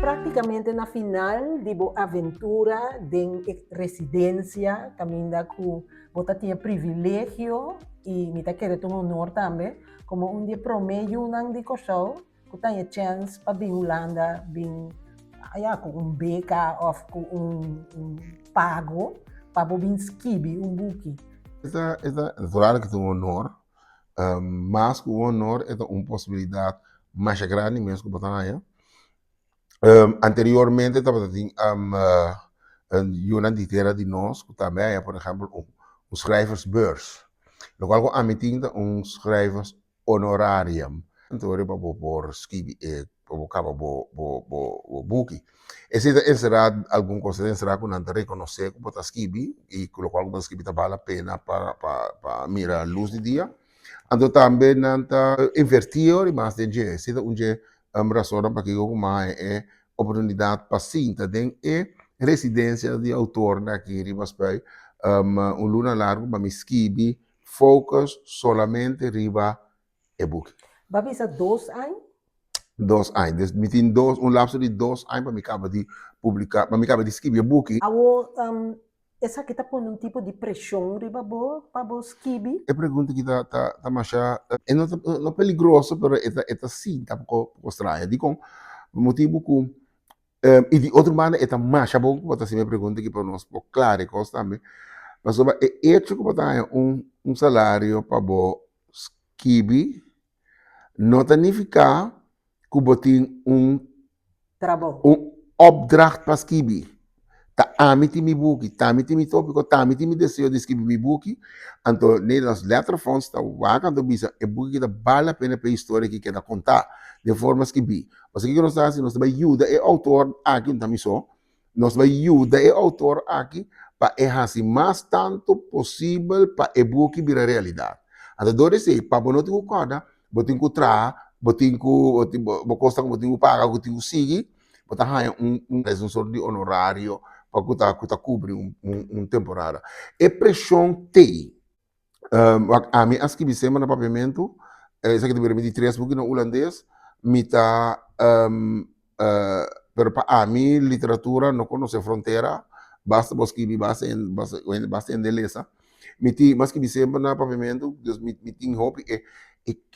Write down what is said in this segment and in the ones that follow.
práktikamente na final di bo aventura den e residensia kaminda ku bo ta tin e privilegio i mi ta kere ta un honor tambe komo un di e promé yunan di Kòrsou ku ta e chèns pa bin Hulanda bin ya ku un beka òf ku un pago pa bo bin skibi un buki. E ta e ta natural ku ta un honor mas ku un honor e ta un posibilidat masha grandi mes ku bo ta haña. Anteriormente tabata tin yunan di tera di nos ku tambe a haña por ehèmpel un schrijversbeurs lokual ku ami tin ta un schrijvers honorarium. Anto riba bo por skibi e pa bo kaba bo bo bo buki. Esei ta enserá algun kos, ta enserá ku nan ta rekonosé ku bo ta skibi i ku lokual ku bo ta skibi ta bal la pena pa pa pa mira lus di dia. Anto tambe nan ta invertí ora mas den dje. Esei ta un dje rasonnan pakiko ku mi a haña e oportunidat pa sinta den e residensia di outornan aki riba Spui un luna largu pa mi skibi Focus solamente riba e buki. Bo a bisa dos añ? Dos añ. Dus mi tin dos, un lapso di dos añ pa mi kaba di publiká, pa mi kaba di skibi e buki. Awor, esaki ta pone un tipo di preshon riba bo pa bo skibi? E pregunta aki ta, ta, ta masha, e no ta, no peligroso, pero e ta, e ta sinta poko, poko straño. Dikon? Pa motibu ku I di otro banda e ta masha bon ku bo ta hasi mi e pregunta aki pa nos por klara e kos tambe, pasobra e echo ku bo ta haña un un salario pa bo skibi no ta nifiká ku bo tin un Trabou. un opdracht pa skibi. Ta ami tin mi buki, ta ami tin mi tópiko, ta ami tin mi deseo di skibi mi buki, anto Nederlands Letterenfonds ta wak anto bisa e buki aki ta bal la pena pa e historia aki keda kontá den forma skibí. Pasobra kiko nos ta hasi? Nos ta bai yuda e outor aki, no ta mi so, nos ta bai yuda e outor aki pa e hasi mas tantu posibel pa e buki bira realidat. Anto dor di esei, pa bo no tin ku kòrda, bo tin ku traha, bo tin ku, bo kosnan ku bo tin ku paga, ku tin ku sigui, bo ta haña un un sort di honorario pa ku ta ku ta kubri un un temporada. E preshon t'ei. Wak ami a skibi semper na papiamentu, esaki ta bira mi di tres buki na hulandes, mi ta pero pa ami literatura no konosé frontera, basta bo skibi basta basta hende lesa. Mi tin mi a skibi semper na papiamentu, dus mi mi tin hopi e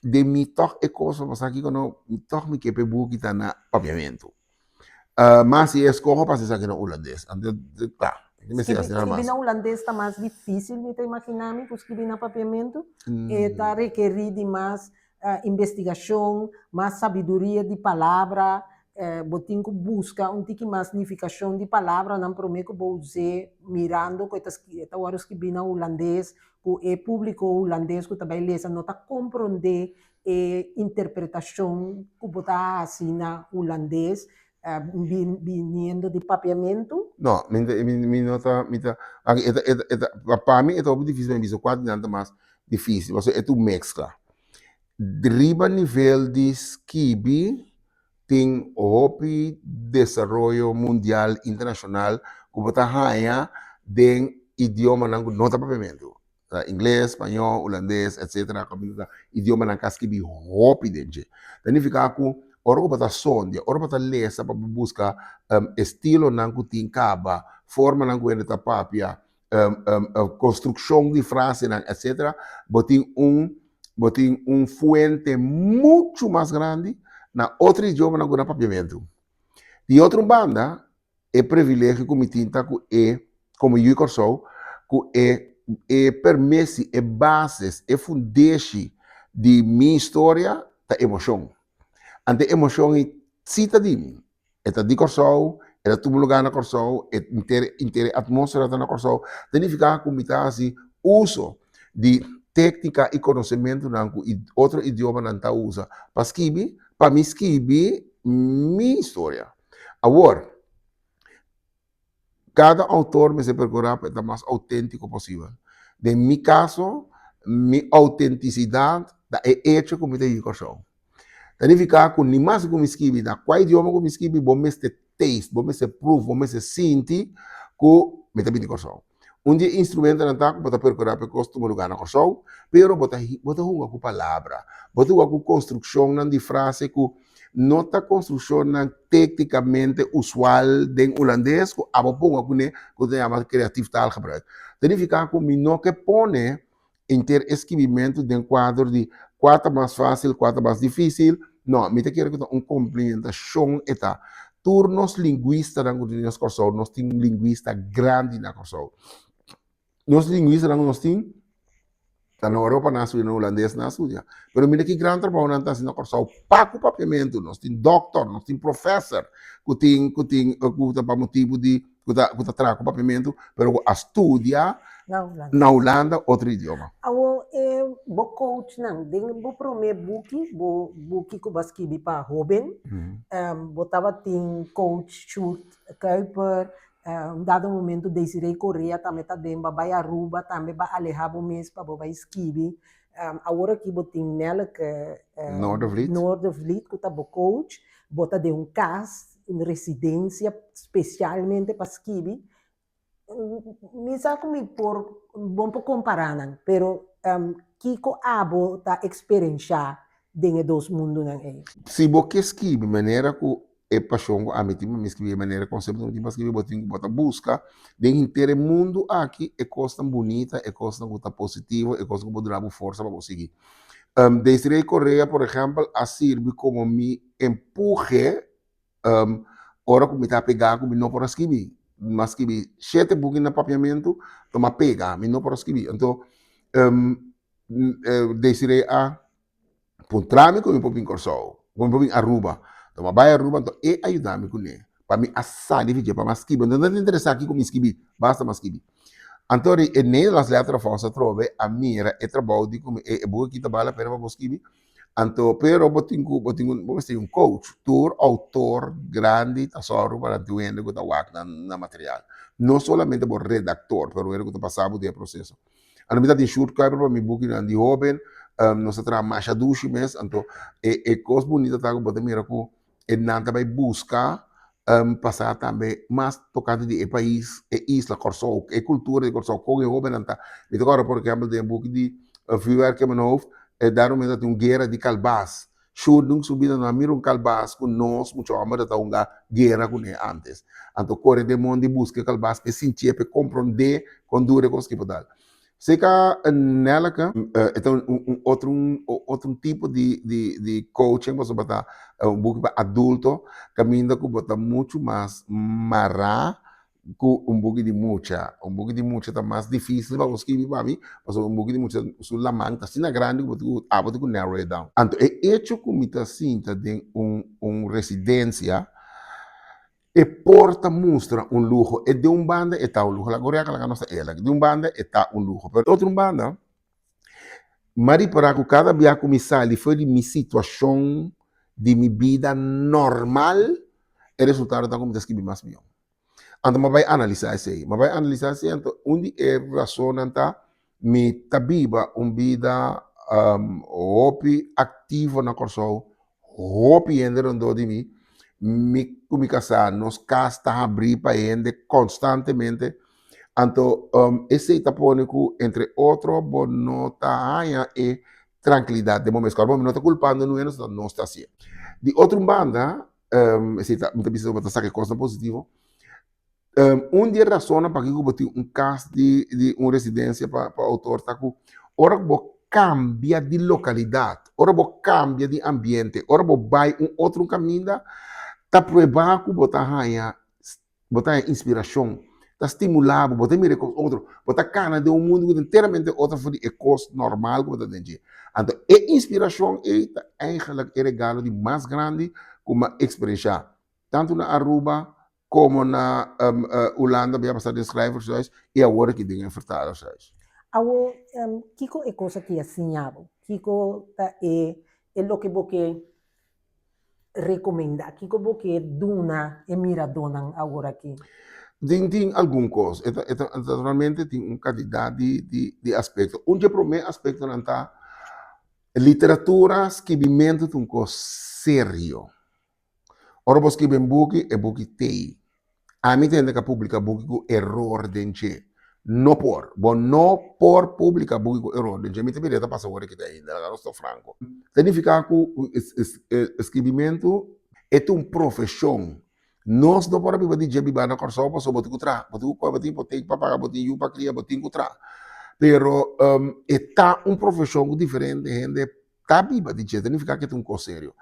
den mi tòg e kos pa sa kiko no tòg mi ke pa e buki ta na papiamentu. Mas si e eskoho pa hasi esaki na hulandes. Anto ta, mi mester hasi nada mas. Skibi na hulandes ta mas difísil, mi ta imaginá mi, ku skibi na papiamentu. E ta rekerí di mas investigashon, mas sabiduria di palabra. Bo tin ku buska un tiki mas nifikashon di palabranan promé ku bo us'é, mirando ku e ta e ta wòrdu skibí na hulandes, ku e públiko hulandes ku ta bai lesa no ta komprondé e interpretashon ku bo ta hasi na hulandes biniendo di papiamentu? No, mi mi no ta, mi ta, e ta, e ta, e ta, pa mi e ta hopi difícil pa mi bisa kua di nan ta mas difícil, pasobra e ta un mezcla. Riba nivel di skibi tin hopi desaroyo mundial, internashonal ku bo ta haña den idiomanan ku no ta papiamentu. Ta ingles, spañó, hulandes, etcetera, kaminda ta idiomanan ka skibi hopi den dje. Ta nifiká ku ora ku bo ta sondia, ora bo ta lesa pa bo buska estilonan ku tin kaba, formanan ku hende ta papia, konstrukshon di frasenan, etcetera, bo tin un bo tin un fuente muchu mas grandi na otro idiomanan ku na papiamentu. Di otro banda, E privilegio ku mi tin ta ku e, komo yu di Kòrsou, ku e e permesi, e bases, e fundeshi di mi historia ta emoshon. Ante emoshon ei si ta di mi. E ta di Kòrsou, e ta tuma lugá na Kòrsou, e inter inter e atmósfera ta na Kòrsou. Ta nifiká ku mi ta hasi uso di téknika i konosementunan ku otro idiomanan ta usa pa skibi, pa mi skibi mi historia. Awor, kada outor mester perkurá pa e ta mas outéntiko posibel. Den mi kaso, mi outentisidat ta e echo ku mi ta yu Kòrsou. Ta nifiká ku ni mas ku mi skibi, na kua idioma ku mi skibi, bo mester taste, bo mester pruf, bo mester sinti ku mi ta bini Kòrsou. Un di e instrumentonan ta ku bo ta perkurá pa e kos tuma lugá na Kòrsou, pero bo ta bo ta hunga ku palabra, bo ta hunga ku konstrukshonnan di frase ku. No ta konstrukshonnan téknikamente usual den hulandes ku abo ponga kuné ku ta yama creatief taalgebruik. Ta nifiká ku mi no ke pone henter e skibimentu den kuadro di kua ta mas fásil, kua ta mas difísil. No, mi ta kere ku ta un komplementashon e ta. Tur nos lingwistanan ku tin na Kòrsou, nos tin lingwista grandi na Kòrsou. Nos lingwistanan ku nos tin ta na Europa nan a studia, na hulandes nan a studia. Pero mira ki gran trabou nan ta hasi na Kòrsou pa ku papiamentu. Nos tin dòkter, nos tin profèser ku tin ku tin ku ta pa motibu di ku ta ku ta traha ku papiamentu pero ku a studia Na Hulanda. na Hulanda otro idioma. Awor e bo coachnan den bo promé buki, bo buki ku bo a skibi pa hóben, bo tabatin coach Sjoerd Kuiper, Un dado momento Desiree Correa tambe ta den, bo a bai Aruba tambe bo a aleha bo mes pa bo bai skibi. Awor aki bo tin Nelleke Noordervliet. Noordervliet ku ta bo coach, bo ta den un kas, un residensia spesialmente pa skibi. Mi sa ku mi por, bo no por kompará nan, pero kiko abo ta eksperenshá den e dos mundunan ei? Si bo ke skibi manera ku e pashon ku ami tin pa mi skibi, e manera konsepto ku mi tin pa skibi, bo tin ku bo ta buska den henter e mundu aki e kosnan bunita, e kosnan ku ta positivo, e kosnan ku por duna bo forsa pa bo sigui. Desiree Correa por ehèmpel a sirbi komo mi empuhe ora ku mi ta pegá ku mi no por a skibi. Mi a skibi shete buki na papiamentu, anto mi a pega, mi no por a skibi. Anto Desiree a puntra mi ku mi por bin Kòrsou, ku mi por bin Aruba. Anto mi a bai Aruba, anto e a yuda mi kuné pa mi a sali di dje, pa mi a skibi. Anto no ta interesá kiko mi skibi, basta mi a skibi. Anto di e Nederlands Letterenfonds atrobe a mira e trabou di ku mi e buki aki ta bal la pena pa bo skibi. Anto pero bo tin ku bo tin ku bo mester un coach. Tur outor grandi ta sòru pa nan tin un hende ku ta wak nan material. No solamente bo redaktor, pero un hende ku ta pasa bo den e proseso. Anto mi ta tin Sjoerd Kuiper pa mi bukinan di hoben. Nos ta traha masha dushi mes. Anto e e kos bunita ta ku bo ta mira ku e nan ta bai buska pasa tambe mas tokante di e pais, e isla Kòrsou, e kultura di Kòrsou, kon e hobennan ta. Mi ta kòrda por ehèmpel den e buki di Vuurwerk in mijn hoofd, daar momento ta tin un guera di kalbas. Sjoerd nunca su bida no a mira un kalbas ku nos mucha hòmber ta ta hunga guera kuné antes. Anto kore den mondi buska e kalbas p'e sintié, p'e komprondé kon duru e kos ki por dal. Seka Nelleke e ta un otro un otro tipo di di di coaching pasobra ta un buki pa adulto kaminda ku bo ta muchu mas mará ku un buki di mucha. Un buki di mucha ta mas difísil pa bo skibi pa mi, pasobra un buki di mucha su laman ta asina grandi ku bo tin ku abo tin ku narrow it down. Anto e echo ku mi ta sinta den un un residensia e por ta mustra un luho. E den un banda e ta un luho. Laga Oriaka laga nos ta eerlijk. Den un banda e ta un luho, pero otro un banda mi a ripará ku kada bia ku mi sali for di mi situashon di mi bida normal e resultado ta ku mi ta skibi mas mihó. Anto mi a bai analisá esei. Mi a bai analisá esei, anto un di e rasonnan ta mi ta biba un bida hopi aktivo na Kòrsou, hopi hende rondó di mi, mi ku mi kasá nos kas ta habrí pa hende konstantemente, anto esei ta pone ku entre otro bo no ta haña e trankilidat den bo mes. Kòrda bo mi no ta kulpando nunhende, nos ta hasié. Di otro un banda esei ta, mi ta bisa bo ta saka e kosnan positivo. Un di e rasonnan pakiko bo tin un kas di di un residensia pa pa outor ta ku ora ku bo kambia di lokalidat, ora bo kambia di ambiente, ora bo bai un otro kaminda, ta prueba ku bo ta haña bo ta haña inspirashon, ta stimulá bo, bo ta mira e kos otro, bo ta kana den un mundu ku ta enteramente otro for di e kos normal ku bo ta den dje. Anto e inspirashon ei ta eigenlijk e regalo di mas grandi ku mi a eksperenshá, tantu na Aruba komo na Hulanda mi a pasa den Schrijvershuis i awor aki den e Vertalershuis. Awor, kiko e kos aki a siña bo? Kiko ta e loke bo ke rekomendá? Kiko bo ke duna e miradónan aworakí? Tin tin algun kos. E ta e ta naturalmente tin un kantidat di di di aspekto. Un di e promé aspektonan ta literatura, skibimentu ta un kos serio. Ora bo skibi un buki, e buki t'ei. Ami ta hende ku a publiká buki ku eror den dje. No por. Bo no por publica buki ku eror den dje. Mi ta mira e ta pasa ora kita ainda, laga nos ta franco. Ta nifica ku skibimentu e ta un profeshon. Nos no por a biba di dje biba na Kòrsou pasobra bo tin ku traha, bo tin ku kòe, bo tin hipotek pa paga, bo tin yu pa kria, bo tin ku traha. Pero e ta un profeshon ku diferente hende ta biba di dje, ta nifica ku e ta un kos serio.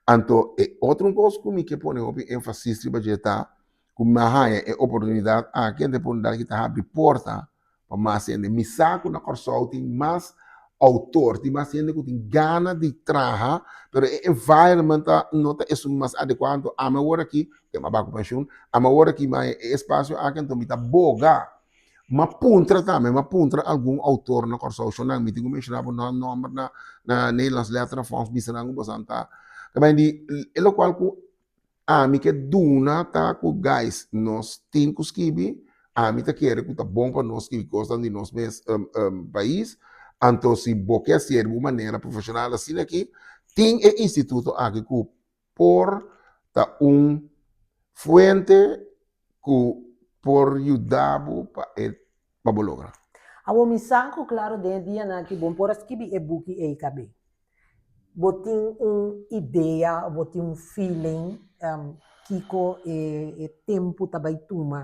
Anto e otro un kos ku mi ke pone hopi énfasis riba dje ta ku mi a haña e oportunidat aki, anto e oportunidat aki ta habri porta pa mas hende. Mi sa ku na Kòrsou tin mas outor, tin mas hende ku tin gana di traha, pero e environment ta no ta esun mas adekuá. Anto ami awor aki, ke mi a bai ku penshun, ami awor aki mi a haña e espasio aki, anto mi ta boga. Mi a puntra tambe, mi a puntra algun outor na Kòrsou, shonnan, mi tin ku menshoná bo nan nòmber na na Nederlands Letterenfonds, bisa nan ku boso ta. Ta bai di e lokual ku Ami ke duna ta ku guys nos tin ku skibi, ami ta kere ku ta bon pa nos skibi kosnan di nos mes pais, anto si bo ke hasié di un manera profeshonal asina aki, tin e instituto aki ku por ta un fuente ku por yuda bo pa e pa bo logra. Awor mi sa ku klaro den e dianan aki bo por a skibi e buki ei kab'é. Bo tin un idea, bo tin un feeling kiko e tempu ta bai tuma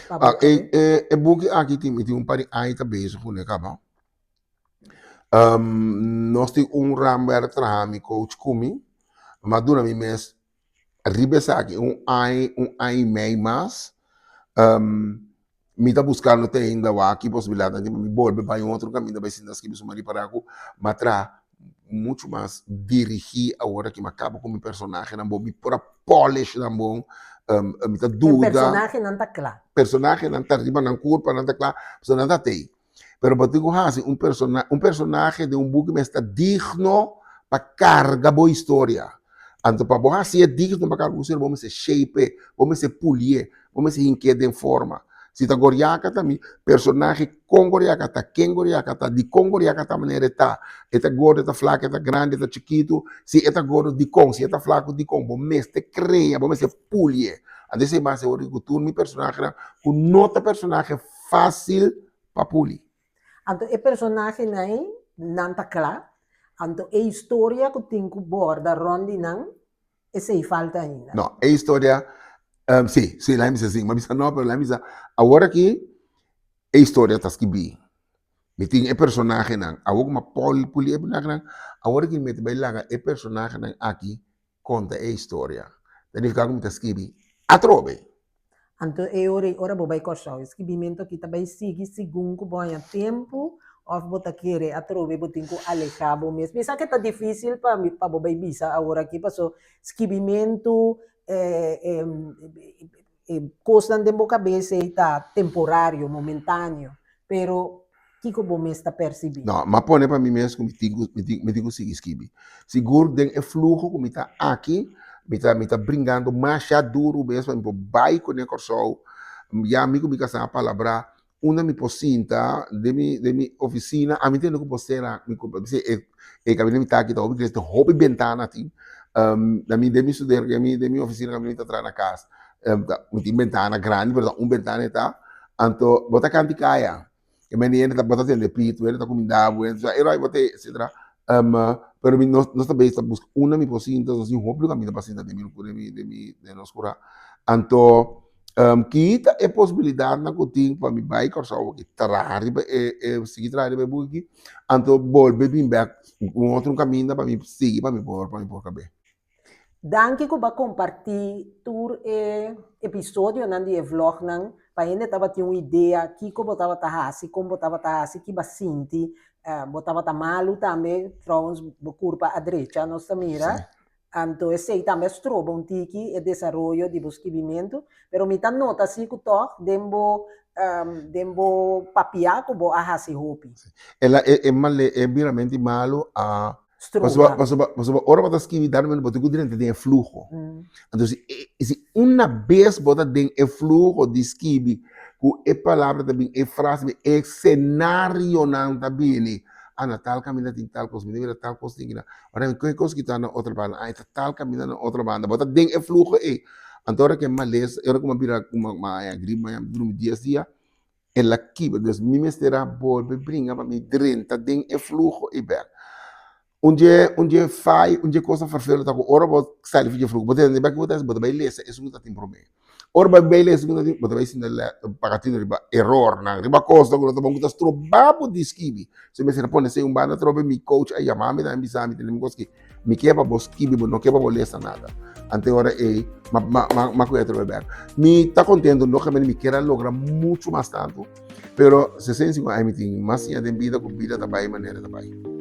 pa bo E e buki aki tin mi tin un par di aña ta bezig kuné kaba. Nos tin un ramwerk traha mi coach ku mi, mi a duna mi mes riba esaki un aña, un aña i mei mas. Mi ta buskando te ainda wak ki posibilidatnan tin pa mi bolbe bai un otro kaminda bai sinta skibi suma ripará ku mi a traha muchu mas dirigí awor aki mi a kaba ku mi personahenan bon, mi por a polish nan bon, mi ta duda. E personahenan ta kla. Personahenan ta riba nan kurpa, nan ta kla, pasobra nan ta tei. Pero bo tin ku hasi un persona, un personahe den un buki mester ta digno pa karga bo historia. Anto pa bo hasié digno pa karga bo historia bo mester shape e, bo mester pulié, bo mester hink'é den forma. Si ta Goriaka ta mi personahe kon Goriaka ta, ken Goriaka ta, dikon Goriaka ta manera e ta, e ta gordo, e ta flako, e ta grandi, e ta chikitu, si e ta gordo dikon, si e ta flako dikon, bo mester krea, bo mester pulié. Anto esei mas e ora ku tur mi personahenan ku no ta personahe fácil pa puli. Anto e personahenan ei, nan ta kla, anto e historia ku tin ku borda rònt di nan, esei falta ainda. No, e historia, si, si, laga mi bisa si, mi a bisa no, pero laga mi bisa, awor aki e historia ta skibí. Mi tin e personahenan, awor ku mi a puli e personahenan, awor aki mi ta bai laga e personahenan aki konta e historia. Ta nifiká ku mi ta skibi atrobe. Anto e ora ei, ora bo bai Kòrsou, e skibimentu aki ta bai sigui segun ku bo haña tempu òf bo ta kere atrobe bo tin ku alehá bo mes? Mi sa ke ta difísil pa mi pa bo bai bisa awor aki paso skibimentu e kosnan den bo kabes ei ta temporario, momentaneo, pero kiko bo mes ta persibí? No, m'a pone pa mi mes ku mi tin ku mi tin mi tin ku sigui skibi. Sigur den e fluho ku mi ta aki, mi ta mi ta bringando masha duru mes pa mi por bai kuné Kòrsou. Ya mi ku mi kasá a palabrá unda mi por sinta den mi den mi ofisina. Ami tende ku por sera mi ku e e kaminda mi ta aki ta hopi grandi, tin hopi bentana tin. Na mi den mi studeer den mi den mi ofisina kaminda mi ta traha na kas mi tin bentana grandi pero ta un bentana e ta. Anto bo ta kanti kaya. E mende hende ta bo ta tende pito, hende ta kuminda bo, hende ta e rai bo te etcetera. Pero mi nos nos ta bezig ta buska unda mi por sinta, nos tin hopi luga mi ta por sinta den mi den mi den mi den nos kura. Anto kita e posibilidatnan ku tin pa mi bai Kòrsou aki traha riba e e sigui traha riba e buki aki, anto bolbe bin bèk un otro kaminda pa mi sigui pa mi por pa mi por kab'é. Danki ku bo a kompartí tur e episodionan di e vlognan pa hende tabatin un idea kiko bo tabata hasi, kon bo tabata hasi, ki bo a sinti. Bo tabata malu tambe, trouwens bo kurpa a drecha nos ta mira. Anto esei tambe a stroba un tiki e desaroyo di bo skibimentu. Pero mi ta nota si ku tòg den bo den bo papia ku bo a hasi hopi. El a e male e biramenti malu a Stroba. Pasobra, pasobra ora bo ta skibi dado momento bo tin ku drenta den e fluho. Anto si si una bes bo ta den e fluho di skibi ku e palabra ta bin, e frase ta bin, e senarionan ta bini, ah na tal kaminda tin tal kos, mi ta mira tal kos tin kina, ora mi kohe kos kita na otro banda, ah e ta tal kaminda na otro banda, bo ta den e fluho ei. Anto ora ku e malesa, ora ku mi a bira ku mi a haña grip, mi a durmi dies dia. El a kibra, dus mi mester a bolbe bringa pa mi drenta den e fluho i bek. Un dje, un dje fai, un dje kos ferfelu ta ku ora bo sali for dje fluho, bo ta drenta bek i bo ta hasi, bo ta bai lesa esun ku ta tin promé. Ora bo bai lesa esun ku ta tin, bo ta bai sinta paga tinu riba erornan, riba kosnan ku no ta bon, ku ta stroba bo di skibi. So mi mester a pone esei un banda atrobe, mi coach a yama mi tambe bisa mi, tene mi kos ki Mi ke pa bo skibi, bo no ke pa bo lesa nada. Ante ora ei, ma, ma, ma, ma kuya trobe bek. Mi ta kontento, no kemeni mi kier a logra muchu mas tantu, pero 65 aña mi tin mas siña den bida ku bida ta bai manera ta bai.